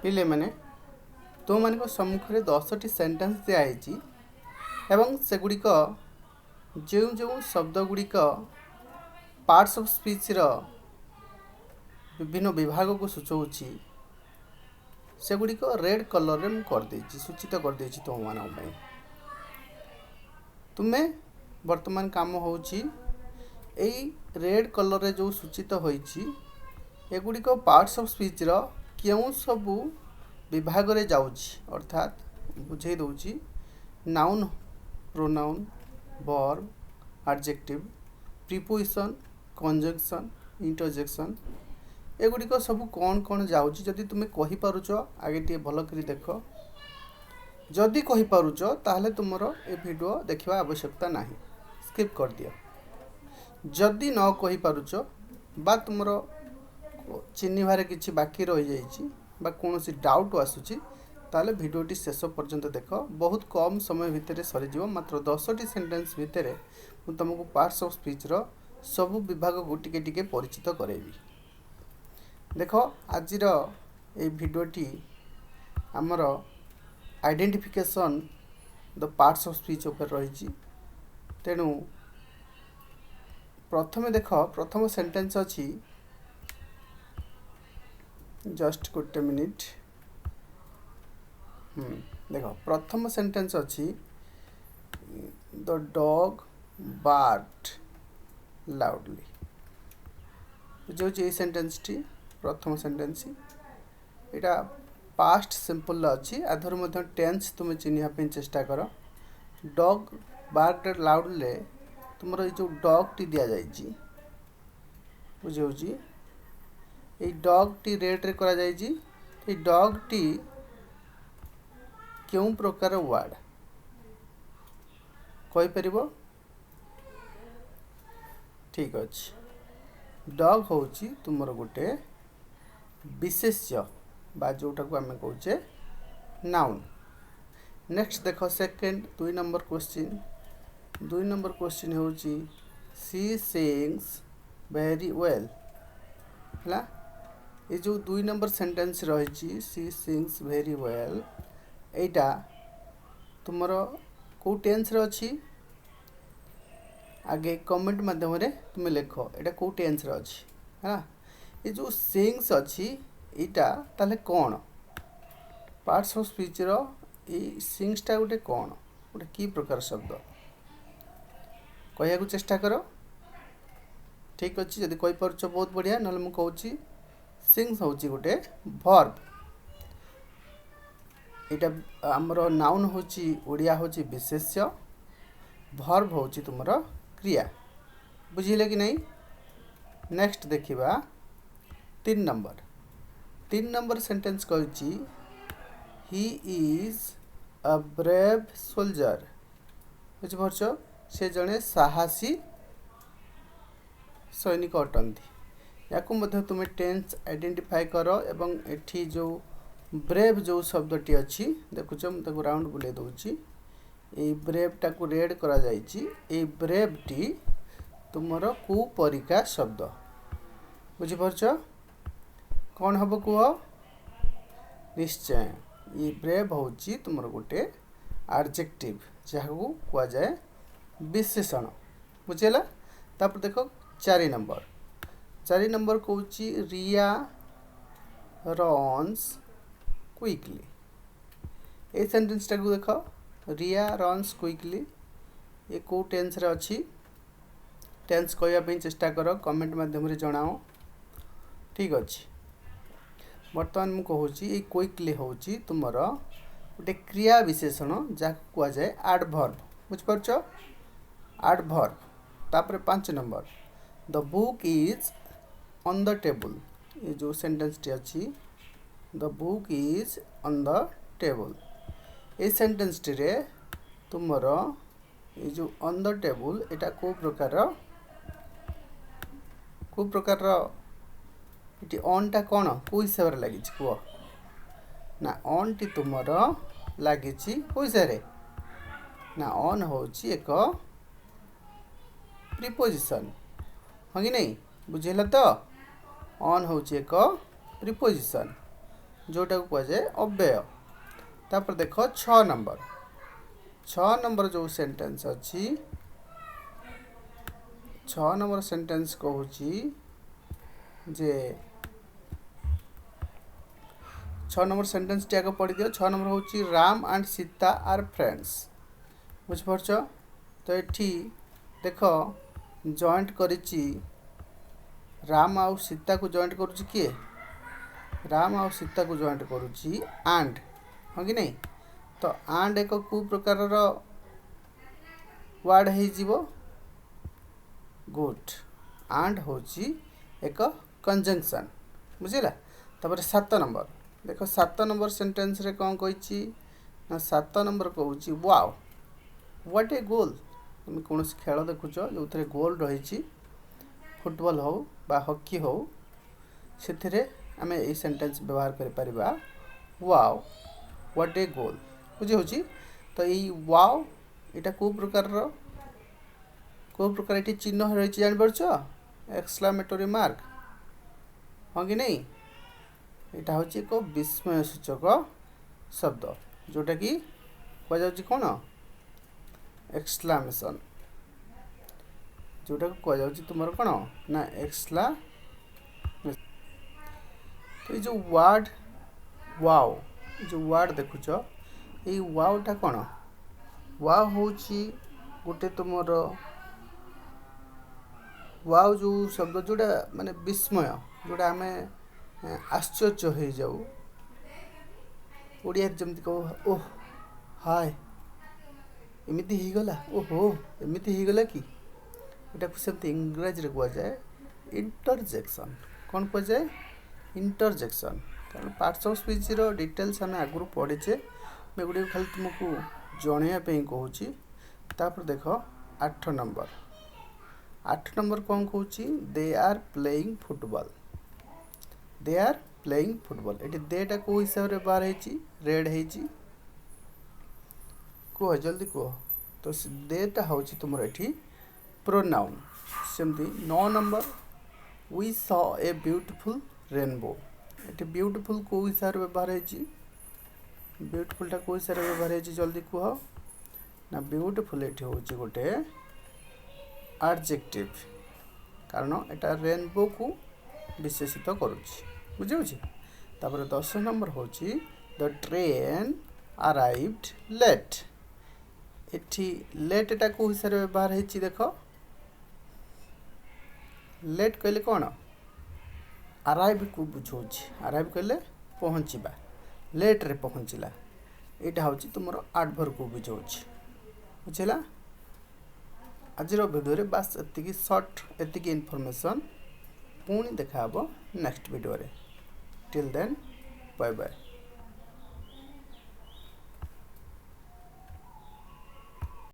ପିଲେମାନେ, ତୁମମାନଙ୍କ ସମ୍ମୁଖରେ 10ଟି ସେଣ୍ଟେନ୍ସ ଦିଆହେଇଛି ଏବଂ ସେଗୁଡ଼ିକ ଯେଉଁ ଯେଉଁ ଶବ୍ଦ ଗୁଡ଼ିକ ପାର୍ଟସ୍ ଅଫ୍ ସ୍ପିଚ୍ର ବିଭିନ୍ନ ବିଭାଗକୁ ସୂଚାଉଛି, ସେଗୁଡ଼ିକ ରେଡ଼୍ କଲର୍ରେ ମୁଁ କରିଦେଇଛି, ସୂଚିତ କରିଦେଇଛି ତୁମମାନଙ୍କ ପାଇଁ। ତୁମେ ବର୍ତ୍ତମାନ କାମ ହେଉଛି, ଏଇ ରେଡ଼୍ କଲର୍ରେ ଯେଉଁ ସୂଚିତ ହୋଇଛି, ଏଗୁଡ଼ିକ ପାର୍ଟସ୍ ଅଫ୍ ସ୍ପିଚ୍ର କେଉଁ ସବୁ ବିଭାଗରେ ଯାଉଛି। ଅର୍ଥାତ୍ ବୁଝେଇ ଦେଉଛି, noun, pronoun, verb, adjective, preposition, conjunction, interjection, ଏଗୁଡ଼ିକ ସବୁ କ'ଣ କ'ଣ ଯାଉଛି, ଯଦି ତୁମେ କହିପାରୁଛ, ଆଗେ ଟିକେ ଭଲ କରି ଦେଖ। ଯଦି କହିପାରୁଛ, ତାହେଲେ ତୁମର ଏ ଭିଡ଼ିଓ ଦେଖିବା ଆବଶ୍ୟକତା ନାହିଁ, ସ୍କିପ୍ କରିଦିଅ। ଯଦି ନ କହିପାରୁଛ ବା ତୁମର ଚିହ୍ନିବାରେ କିଛି ବାକି ରହିଯାଇଛି ବା କୌଣସି ଡାଉଟ୍ ଆସୁଛି, ତାହେଲେ ଭିଡ଼ିଓଟି ଶେଷ ପର୍ଯ୍ୟନ୍ତ ଦେଖ। ବହୁତ କମ୍ ସମୟ ଭିତରେ ସରିଯିବ। ମାତ୍ର 10ଟି ସେଣ୍ଟେନ୍ସ ଭିତରେ ମୁଁ ତୁମକୁ ପାର୍ଟସ୍ ଅଫ୍ ସ୍ପିଚ୍ର ସବୁ ବିଭାଗକୁ ଟିକେ ଟିକେ ପରିଚିତ କରାଇବି। ଦେଖ, ଆଜିର ଏଇ ଭିଡ଼ିଓଟି ଆମର identification the parts of speech ଉପରେ ରହିଛି। ତେଣୁ ପ୍ରଥମେ ଦେଖ, ପ୍ରଥମ ସେଣ୍ଟେନ୍ସ ଅଛି, ଜଷ୍ଟ ଗୋଟେ ମିନିଟ୍। ଦେଖ, ପ୍ରଥମ ସେଣ୍ଟେନ୍ସ ଅଛି, "The dog barked loudly." ବୁଝାଉଛି, ଏଇ ସେଣ୍ଟେନ୍ସଟି, ପ୍ରଥମ ସେଣ୍ଟେନ୍ସ, ଏଇଟା ପାଷ୍ଟ ସିମ୍ପଲ୍ ଅଛି। ଆଧରୁ ମଧ୍ୟ ଟେନ୍ସ ତୁମେ ଚିହ୍ନିବା ପାଇଁ ଚେଷ୍ଟା କର। ଡଗ୍ ବାର୍କଡ ଲାଉଡଲି, ତୁମର ଏଇ ଯେଉଁ ଡଗ୍ଟି ଦିଆଯାଇଛି, ବୁଝାଉଛି, ଏଇ ଡଗ୍ଟି ରେଡ଼୍ରେ କରାଯାଇଛି। ଏଇ ଡଗ୍ଟି କେଉଁ ପ୍ରକାର ୱାର୍ଡ଼ କହିପାରିବ? ଠିକ୍ ଅଛି, ଡଗ୍ ହେଉଛି ତୁମର ଗୋଟେ ବିଶେଷ୍ୟ ବା ଯେଉଁଟାକୁ ଆମେ କହୁଛେ ନାଉନ୍। ନେକ୍ସଟ ଦେଖ, second, 2 number question. 2 number question ହେଉଛି, "She sings very well." ହେଲା, ଏ ଯେଉଁ 2 ନମ୍ବର ସେଣ୍ଟେନ୍ସ ରହିଛି, "She sings very well", ଏଇଟା ତୁମର କେଉଁ ଟେନ୍ସରେ ଅଛି? ଆଗେ କମେଣ୍ଟ ମାଧ୍ୟମରେ ତୁମେ ଲେଖ, ଏଇଟା କେଉଁ ଟେନ୍ସରେ ଅଛି। ହେଲା, ଏ ଯେଉଁ ସିଙ୍ଗସ୍ ଅଛି, ଏଇଟା ତାହେଲେ କ'ଣ? ପାର୍ଟସ୍ ଅଫ୍ ସ୍ପିଚ୍ର ଏଇ ସିଙ୍ଗସଟା ଗୋଟେ କ'ଣ, ଗୋଟେ କି ପ୍ରକାର ଶବ୍ଦ କହିବାକୁ ଚେଷ୍ଟା କର। ଠିକ୍ ଅଛି, ଯଦି କହିପାରୁଛ ବହୁତ ବଢ଼ିଆ, ନହେଲେ ମୁଁ କହୁଛି, ସିଙ୍ଗସ୍ ହେଉଛି ଗୋଟେ ଭର୍ବ। ଏଇଟା ଆମର ନାଉନ୍ ହେଉଛି, ଓଡ଼ିଆ ହେଉଛି ବିଶେଷ୍ୟ, ଭର୍ବ ହେଉଛି ତୁମର କ୍ରିୟା। ବୁଝିଲେ କି ନାହିଁ? ନେକ୍ସଟ ଦେଖିବା 3 ନମ୍ବର। 3 ନମ୍ବର ସେଣ୍ଟେନ୍ସ କହିଛି, "He is a brave soldier." ବୁଝିପାରୁଛ? ସେ ଜଣେ ସାହସୀ ସୈନିକ ଅଟନ୍ତି। ୟାକୁ ମଧ୍ୟ ତୁମେ ଟେନ୍ସ ଆଇଡେଣ୍ଟିଫାଏ କର ଏବଂ ଏଠି ଯେଉଁ ବ୍ରେଭ୍ ଯେଉଁ ଶବ୍ଦଟି ଅଛି, ଦେଖୁଛ, ମୁଁ ତାକୁ ରାଉଣ୍ଡ ବୁଲେଇ ଦେଉଛି। ଏଇ ବ୍ରେଭ୍ଟାକୁ ରେଡ଼୍ କରାଯାଇଛି। ଏଇ ବ୍ରେଭ୍ଟି ତୁମର କେଉଁ ପରିକା ଶବ୍ଦ? ବୁଝିପାରୁଛ? କ'ଣ ହେବ କୁହ? ନିଶ୍ଚୟ ଏଇ ବ୍ରେଭ୍ ହେଉଛି ତୁମର ଗୋଟେ ଆଡ଼ଜେକ୍ଟିଭ୍, ଯାହାକୁ କୁହାଯାଏ ବିଶେଷଣ। ବୁଝିହେଲା? ତାପରେ ଦେଖ 4 ନମ୍ବର। 4 ନମ୍ବର କହୁଛି, "Riya runs quickly." ଏଇ ସେଣ୍ଟେନ୍ସଟାକୁ ଦେଖ, "Riya runs quickly", ଏ କେଉଁ ଟେନ୍ସରେ ଅଛି? ଟେନ୍ସ କହିବା ପାଇଁ ଚେଷ୍ଟା କର, କମେଣ୍ଟ ମାଧ୍ୟମରେ ଜଣାଅ। ଠିକ୍ ଅଛି, ବର୍ତ୍ତମାନ ମୁଁ କହୁଛି, ଏଇ କୁଇକଲି ହେଉଛି ତୁମର ଗୋଟେ କ୍ରିୟା ବିଶେଷଣ, ଯାହାକୁ କୁହାଯାଏ ଆଡ଼ଭର୍ବ। ବୁଝିପାରୁଛ? ଆଡ଼ଭର୍ବ। ତାପରେ 5 number, "The book is on the table." ଏ ଯେଉଁ ସେଣ୍ଟେନ୍ସଟି ଅଛି, "The book is on the table", ଏଇ ସେଣ୍ଟେନ୍ସଟିରେ ତୁମର ଏଇ ଯେଉଁ ଅନ୍ the table, ଏଇଟା କେଉଁ ପ୍ରକାରର? ଏଠି ଅନ୍ଟା କ'ଣ, କେଉଁ ହିସାବରେ ଲାଗିଛି କୁହ ନା? ଅନ୍ଟି ତୁମର ଲାଗିଛି କେଉଁ ହିସାବରେ ନା, ଅନ୍ ହେଉଛି ଏକ ପ୍ରିପୋଜିସନ୍, ହଁ କି ନାହିଁ? ବୁଝିହେଲା ତ? ଅନ୍ ହେଉଛି ଏକ ପ୍ରିପୋଜିସନ୍। ଯେଉଁଟାକୁ କୁହାଯାଏ ଅବ୍ୟୟ। ତାପରେ ଦେଖ 6 ନମ୍ବର, 6 ନମ୍ବର ଯେଉଁ ସେଣ୍ଟେନ୍ସ ଅଛି, 6 ନମ୍ବର ସେଣ୍ଟେନ୍ସ କହୁଛି ଯେ, 6 ନମ୍ବର ସେଣ୍ଟେନ୍ସଟି ଆଗ ପଢ଼ିଦିଅ। 6 ନମ୍ବର ହେଉଛି Ram and Sita are friends। ବୁଝିପାରୁଛ ତ? ଏଠି ଦେଖ, ଜଏଣ୍ଟ କରିଛି ରାମ ଆଉ ସୀତାକୁ। ଜଏଣ୍ଟ କରୁଛି କିଏ? ରାମ ଆଉ ସୀତାକୁ ଜଏଣ୍ଟ କରୁଛି ଆଣ୍ଡ, ହଁ କି ନାହିଁ? ତ ଆଣ୍ଡ ଏକ କେଉଁ ପ୍ରକାରର ୱାର୍ଡ଼ ହେଇଯିବ? ଗୁଡ୍, ଆଣ୍ଡ ହେଉଛି ଏକ କଞ୍ଜଙ୍କସନ୍। ବୁଝିଲା? ତାପରେ 7 ନମ୍ବର ଦେଖ। 7 ନମ୍ବର ସେଣ୍ଟେନ୍ସରେ କ'ଣ କହିଛି ନା, 7 ନମ୍ବର କହୁଛି, "Wow, what a goal!" ତୁମେ କୌଣସି ଖେଳ ଦେଖୁଛ ଯେଉଁଥିରେ ଗୋଲ୍ ରହିଛି, ଫୁଟବଲ୍ ହେଉ ବା ହକି ହେଉ, ସେଥିରେ ଆମେ ଏଇ ସେଣ୍ଟେନ୍ସ ବ୍ୟବହାର କରିପାରିବା, "Wow, what a goal!" ବୁଝି ହେଉଛି ତ? ଏଇ ୱାଓ ଏଇଟା କେଉଁ ପ୍ରକାରର, କେଉଁ ପ୍ରକାର ଏଠି ଚିହ୍ନ ରହିଛି ଜାଣିପାରୁଛ? ଏକ୍ସକ୍ଲାମେଟୋରୀ ମାର୍କ, ହଁ କି ନାହିଁ? ଏଇଟା ହେଉଛି ଏକ ବିସ୍ମୟ ସୂଚକ ଶବ୍ଦ, ଯେଉଁଟାକି କୁହାଯାଉଛି କ'ଣ? ଏକ୍ସକ୍ଲାମେସନ୍, ଯେଉଁଟାକୁ କୁହାଯାଉଛି ତୁମର କ'ଣ ନା ଏକ୍ସକ୍ଲା। ତ ଏଇ ଯେଉଁ ୱାର୍ଡ଼ ୱାଓ, ଯେଉଁ ୱାର୍ଡ଼ ଦେଖୁଛ, ଏଇ ୱାଓଟା କ'ଣ? ୱାଓ ହେଉଛି ଗୋଟେ ତୁମର, ୱାଓ ଯେଉଁ ଶବ୍ଦ, ଯେଉଁଟା ମାନେ ବିସ୍ମୟ, ଯେଉଁଟା ଆମେ ଆଶ୍ଚର୍ଯ୍ୟ ହେଇଯାଉ। ଓଡ଼ିଆରେ ଯେମିତି କହୁ, ଓହ ହାୟ, ଏମିତି ହେଇଗଲା, ଓହୋ, ଏମିତି ହେଇଗଲା କି? ଏଟାକୁ ସେମିତି ଇଂରାଜୀରେ କୁହାଯାଏ ଇଣ୍ଟରଜେକ୍ସନ୍। କ'ଣ କୁହାଯାଏ? ଇଣ୍ଟରଜେକ୍ସନ୍। କାରଣ ପାର୍ଟସ୍ ଅଫ୍ ସ୍ପିଚ୍ର ଡିଟେଲ୍ସ ଆମେ ଆଗରୁ ପଢ଼ିଛେ, ମୁଁ ଏଗୁଡ଼ିକୁ ଖାଲି ତୁମକୁ ଜଣାଇବା ପାଇଁ କହୁଛି। ତାପରେ ଦେଖ 8 ନମ୍ବର। 8 ନମ୍ବର କ'ଣ କହୁଛି? They are playing football. They are playing football. ଏଠି ଦେଟା କେଉଁ ହିସାବରେ ବ୍ୟବହାର ହେଇଛି, ରେଡ଼୍ ହେଇଛି? କୁହ, ଜଲ୍ଦି କୁହ। ତ ଦେଟା ହେଉଛି ତୁମର ଏଠି ପ୍ରୋନାଉନ୍। ସେମିତି 9 number, "We saw a beautiful rainbow." ଏଠି ବ୍ୟୁଟିଫୁଲ୍ କେଉଁ ହିସାବରେ ବ୍ୟବହାର ହେଇଛି? ବ୍ୟୁଟିଫୁଲ୍ଟା କେଉଁ ହିସାବରେ ବ୍ୟବହାର ହେଇଛି, ଜଲ୍ଦି କୁହ। ନା, ବ୍ୟୁଟିଫୁଲ୍ ଏଠି ହେଉଛି ଗୋଟେ ଆଡ଼ଜେକ୍ଟିଭ୍, କାରଣ ଏଟା ରେନବୋକୁ ବିଶେଷିତ କରୁଛି। ବୁଝିହେଉଛି? ତାପରେ 10 ନମ୍ବର ହେଉଛି "The train arrived late." ଏଠି ଲେଟ୍ ଏଟା କେଉଁ ହିସାବରେ ବ୍ୟବହାର ହେଇଛି ଦେଖ। ଲେଟ୍ କହିଲେ କ'ଣ? ଆରାଇଭ୍କୁ ବୁଝାଉଛି। ଆରାଇଭ୍ କହିଲେ ପହଞ୍ଚିବା, ଲେଟ୍ରେ ପହଞ୍ଚିଲା। ଏଇଟା ହେଉଛି ତୁମର ଆଡ଼ଭର୍ବକୁ ବୁଝାଉଛି। ବୁଝିଲା? ଆଜିର ଭିଡ଼ିଓରେ ବାସ୍ ଏତିକି ସର୍ଟ, ଏତିକି ଇନଫର୍ମେସନ୍। ପୁଣି ଦେଖାହେବ ନେକ୍ସଟ ଭିଡ଼ିଓରେ। Till then, bye bye.